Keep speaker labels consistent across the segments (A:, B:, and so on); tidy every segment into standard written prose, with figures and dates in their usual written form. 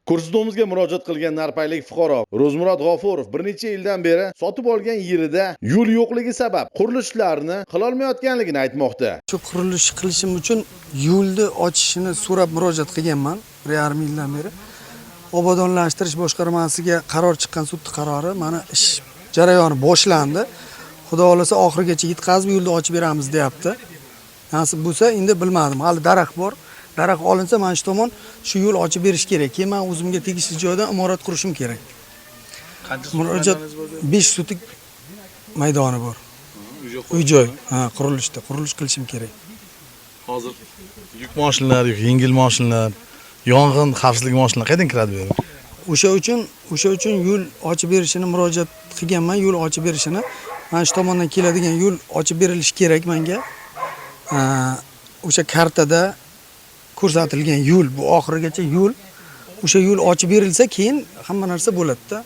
A: Ko'rsatuvimizga murojaat qilgan narpaylik fuqaro Ro'zmurod G'ofurov bir necha yildan beri sotib olgan yerida yo'l yo'qligi sabab qurilishlarni qilolmayotganligini aytmoqda.
B: Shu qurilish qilishim uchun yo'lni ochishini so'rab murojaat qilganman 1,5 yildan beri. Obodonlashtirish boshqarmasiga qaror chiqqan, sudni qarori. Mana, ish jarayoni boshlandi. Xudo xohlasa, oxirigacha yetkazib, yo'lni ochib beramiz, deyapti. Nasib bo'lsa, endi bilmadim, hali daraxt bor. Daraxt olinsa, mana shu tomon shu yo'l ochib berish kerak. Keyin man o'zimga tegishli joydan imorat qurishim kerak.
C: Qancha
B: Murojaat, 5 sotik maydoni bor. Uy joy, ha, qurilishda qurilish qilishim kerak.
C: Hozir yuk mashinalar, yengil mashinalar, yong'in xavfsizlik mashinalar qayerdan kiradi bu yerga?
B: O'sha uchun yo'l ochib berishini murojaat qilganman, yo'l ochib berishini. Mana shu tomondan keladigan yo'l ochib berilishi kerak menga. O'sha kartada ko'rsatilgan yo'l, bu oxirigacha yo'l. O'sha yo'l ochib berilsa, keyin hamma narsa bo'ladida.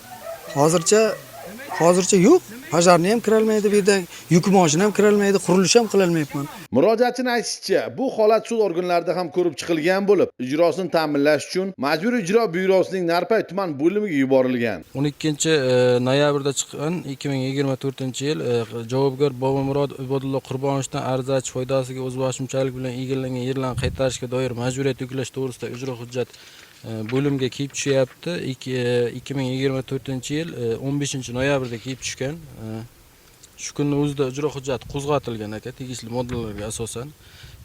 B: Hozircha yo'q. Пожарный ham kirolmaydi bu yerdan, yuk moshina ham kirolmaydi, qurilish ham qilolmayapman.
A: Murojaatchini aytishicha, bu holat sud organlarida ham ko'rib chiqilgan bo'lib, ijrosini ta'minlash uchun Majburiy ijro byurosining Narpay tuman bo'limiga yuborilgan.
D: 12 noyabrda chiqqan 2024 yil javobgar Bobomurod Ibodulla Qurbonovdan arizachi foydasiga o'zboshimchalik bilan egallangan yerlarni qaytarishga doir majburiyat yuklash to'g'risida ijro hujjat bo'limga kelib tushyapti. 2024 yil 15 noyabrda kelib tushgan. Shu kunni o'zida ijro hujjati qo'zg'atilgan, aka, tegishli moddalarga asosan.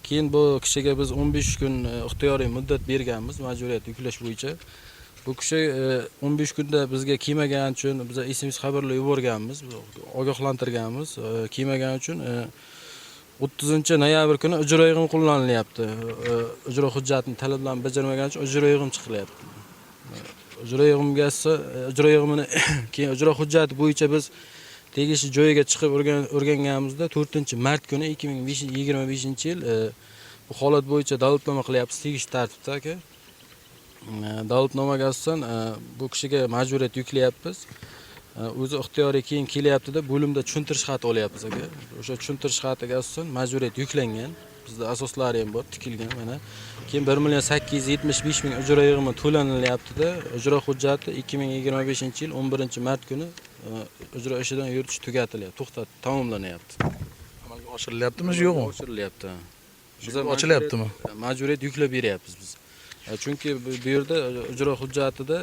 D: Keyin bu kishiga biz 15 kun ixtiyoriy muddat berganmiz majburiyat yuklash bo'yicha. Bu kishi 15 kunda bizga kelmagani uchun biz SMS xabarlar yuborganmiz, ogohlantirganmiz. Kelmagani uchun 30 noyabr kuni ijro yig'im qo'llanilyapti. Ijro hujjatini talablarini bajarmagani uchun ijro yig'im chiqilyapti. Ijro yig'imga ijro yig'imini keyin ijro hujjati bo'yicha biz tegishli joyiga chiqib o'rganganimizda 4 mart kuni 2025 yil bu holat bo'yicha dalolatnoma qilyapmiz tegishli tartibda, aka. Dalolatnomaga asosan bu kishiga majburiyat yuklayapmiz. O'zi ixtiyoriy keyin kelyaptida, bo'limda tushuntirish xati olyapmiz, aka. O'sha tushuntirish xatiga asosan majburiyat yuklangan. Bizda asoslari ham bor, tikilgan mana. Keyin 1 875 000 ijro yig'imi to'lanilyaptida, ijro hujjati 2025 yil 11 mart kuni ijro ishidan yuritish tugatilyapti, to'xtat tamomlanyapti.
C: Amalga oshirilyaptimi shu, yo'qmi?
D: Oshirilyapti.
C: Biza ochilyaptimi?
D: Majburiyat yuklab beryapmiz biz. Chunki bu yerda ijro hujjatida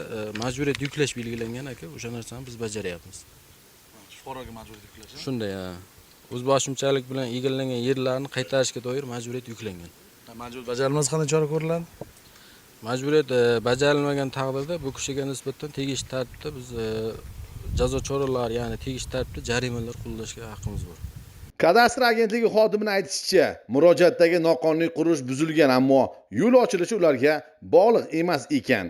D: majburiyat yuklash belgilangan, aka, o'sha narsani biz bajaryapmiz.
C: Fuqaroga majburiyat yuklash.
D: Shunday, ha. O'zboshimchalik bilan egallangan yerlarni qaytarishga doir majburiyat yuklangan.
C: Majburiyat bajarilmasa, qanday chora ko'riladi?
D: Majburiyat bajarilmagan taqdirda bu kishiga nisbatan tegishli tartibda biz jazo choralari, ya'ni tegishli tartibda jarimalar qo'llashga haqqimiz bor.
A: Kadastr agentligi xodimini aytishicha, murojaatdagi noqonuniy qurilish buzilgan, ammo yo'l ochilishi ularga bog'liq emas ekan.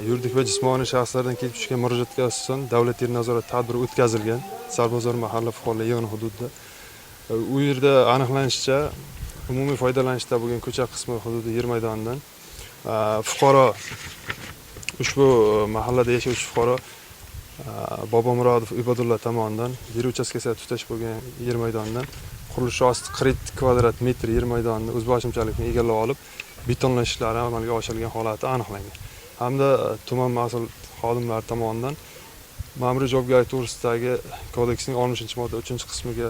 E: Yuridik va jismoniy shaxslardan kelib tushgan murojaatga asosan davlat yer nazorati tadbiri o'tkazilgan Sarbozor mahalla fuqarolar yig'ini hududida. U yerda aniqlanishicha, umumiy foydalanishda bo'lgan ko'cha qismi hududi yer maydonidan fuqaro, ushbu mahallada yashovchi fuqaro Bobomurodov Ibodulla tomonidan yer uchastkasiga tutash bo'lgan yer maydonidan qurilish osti 42 kvadrat metr yer maydonini o'zboshimchalik bilan egallab olib, betonlash ishlari amalga oshirilgan holati aniqlangan hamda tuman mas'ul xodimlari tomonidan Ma'muriy javobgarlik to'g'risidagi kodeksning 60-modda 3-qismiga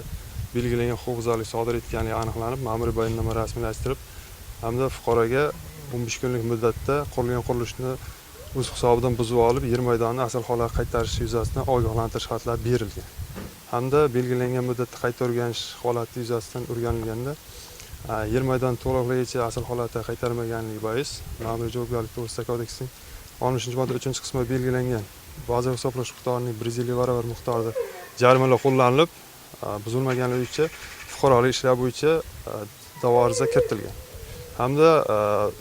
E: belgilangan huquqbuzarlik sodir etganligi aniqlanib, ma'muriy bayonnoma rasmiylashtirib hamda fuqaroga 15 kunlik muddatda qurilgan qurilishni o'z hisobidan buzib olib, yer maydonini asl holatiga qaytarish yuzasidan ogohlantirish xatlari berilgan hamda belgilangan muddatda qayta o'rganish holati yuzasidan o'rganilganda, yer maydoni to'liqligicha asl holatiga qaytarmaganligi bois Ma'muriy javobgarlik to'g'risidagi kodeksning 60-modda 3-qismida belgilangan bazaviy hisoblash miqdorining 150 barobar miqdorida jarimalar qo'llanilib, buzilmaganligi uchun fuqarolik ishlar bo'yicha da'vo ariza kiritilgan hamda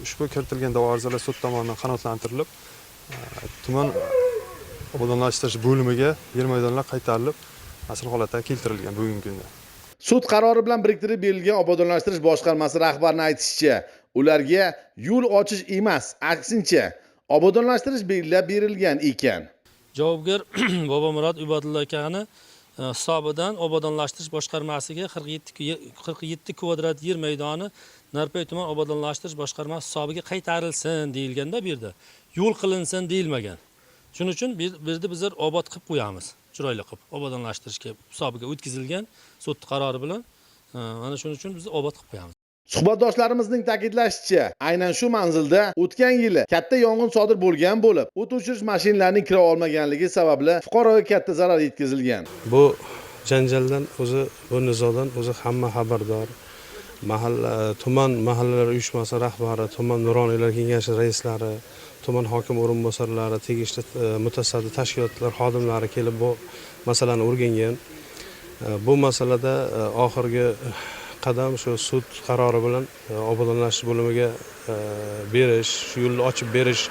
E: ushbu kiritilgan da'vo arizalar sud tomonidan qanoatlantirilib, tuman obodonlashtirish bo'limiga yer maydonlar qaytarilib, asl holatga keltirilgan bugungi kunda.
A: Sud qarori bilan biriktirib berilgan obodonlashtirish boshqarmasi rahbarini aytishicha, ularga yo'l ochish emas, aksincha, obodonlashtirish belgilab berilgan ekan.
F: Javobgar Bobomurod Ibodulla akani hisobidan obodonlashtirish boshqarmasiga 47 kvadrat yer maydoni Narpay tuman obodonlashtirish boshqarmasi hisobiga qaytarilsin deyilganda, bu yerda Yo'l qilinsin deyilmagan. Shuning uchun bu yerda bizlar obod qilib qo'yamiz, chiroyli qilib obodonlashtirishga hisobiga o'tkazilgan sud qarori bilan mana shuning uchun biz obod qilib qo'yamiz.
A: Suhbatdoshlarimizning ta'kidlashicha, aynan shu manzilda o'tgan yili katta yong'in sodir bo'lgan bo'lib, o't o'chirish mashinalarining kira olmaganligi sababli fuqaroga katta zarar yetkazilgan.
G: Bu janjaldan o'zi, bu nizodan o'zi hamma xabardor. Mahalla, tuman mahallalar uyushmasi rahbari, tuman nuroniylar kengashi raislari, tuman hokim o'rinbosarlari, tegishli mutasaddi tashkilotlar xodimlari kelib bu masalani o'rgangan. Bu masalada oxirgi qadam shu sud qarori bilan obodonlashtirish bo'limiga berish, shu yo'lni ochib berish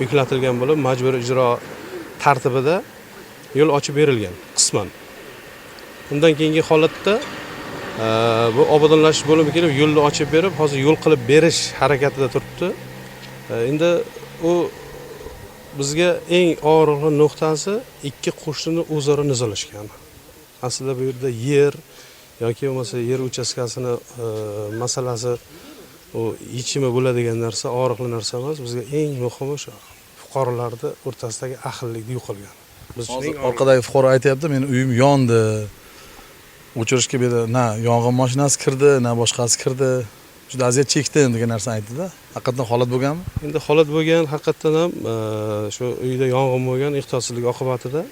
G: yuklatilgan bo'lib, majburiy ijro tartibida yo'l ochib berilgan qisman. Undan keyingi holatda bu obodonlashtirish bo'limi kelib yo'lni ochib berib, hozir yo'l qilib berish harakatida turibdi. Endi u bizga eng og'riqli nuqtasi ikki qo'shnini o'zaro nizolashgani. Aslida bu yerda yer yoki bo'lmasa yer uchastkasini masalasi u yechimi bo'ladigan narsa, og'riqli narsa emas. Bizga eng muhimi shu fuqarolarni o'rtasidagi ahillik yo'qolgan. Biz uchun
C: Hozir
G: eng og'riqli-
C: orqadagi fuqaro aytyapti, meni uyim yondi. O'chirishga bu yerda na yong'in mashinasi kirdi, na boshqasi kirdi. Juda aziyat chekdim degan narsani aytdi-da. Haqiqatdan holat bo'lganmi?
G: Endi holat bo'lgan, haqiqatdan ham shu uyda yong'in bo'lgan ehtiyotsizlik oqibatida.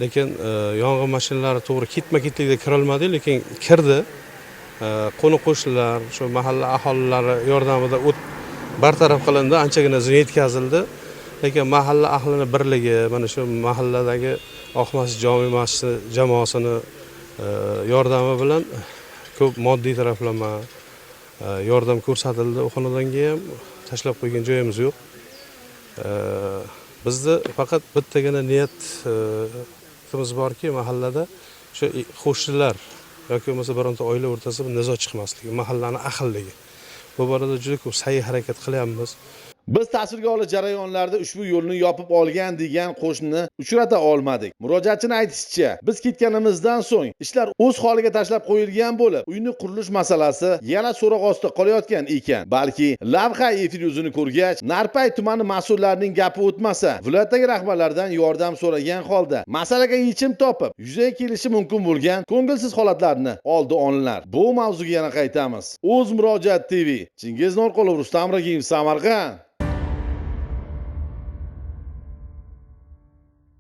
G: Lekin yong'in mashinalari to'g'ri ketma-ketlikda kirolmadi, lekin kirdi. Qo'ni qo'shnilar, shu mahalla aholilari yordamida o't bartaraf qilindi, anchagina ziyon yetkazildi. Lekin mahalla ahlini birligi, mana shu mahalladagi Oq masjid jome masjidi jamoasini yordami bilan ko'p moddiy taraflama yordam ko'rsatildi. U xonadonga ham tashlab qo'ygan joyimiz yo'q. Bizni faqat bittagina niyatimiz borki, mahallada shu qo'shnilar yoki bo'lmasa bironta oila o'rtasida bir nizo chiqmasligi, mahallani ahilligi. Bu borada juda ko'p sa'y harakat qilyapmiz.
A: Biz tasvirga olish jarayonlarida ushbu yo'lni yopib olgan degan qo'shnini uchrata olmadik. Murojaatchini aytishicha, biz ketganimizdan so'ng ishlar o'z holiga tashlab qo'yilgan bo'lib, uyni qurilish masalasi yana so'roq ostida qolayotgan ekan. Balki lavha efir yuzini ko'rgach, Narpay tumani mas'ullarining gapi o'tmasa, viloyatdagi rahbarlardan yordam so'ragan holda masalaga yechim topib, yuzaga kelishi mumkin bo'lgan ko'ngilsiz holatlarni oldi olinar. Bu mavzuga yana qaytamiz. O'z Murojaat TV, Chingiz Norqulov, Rustam Ragimov, Samarqand.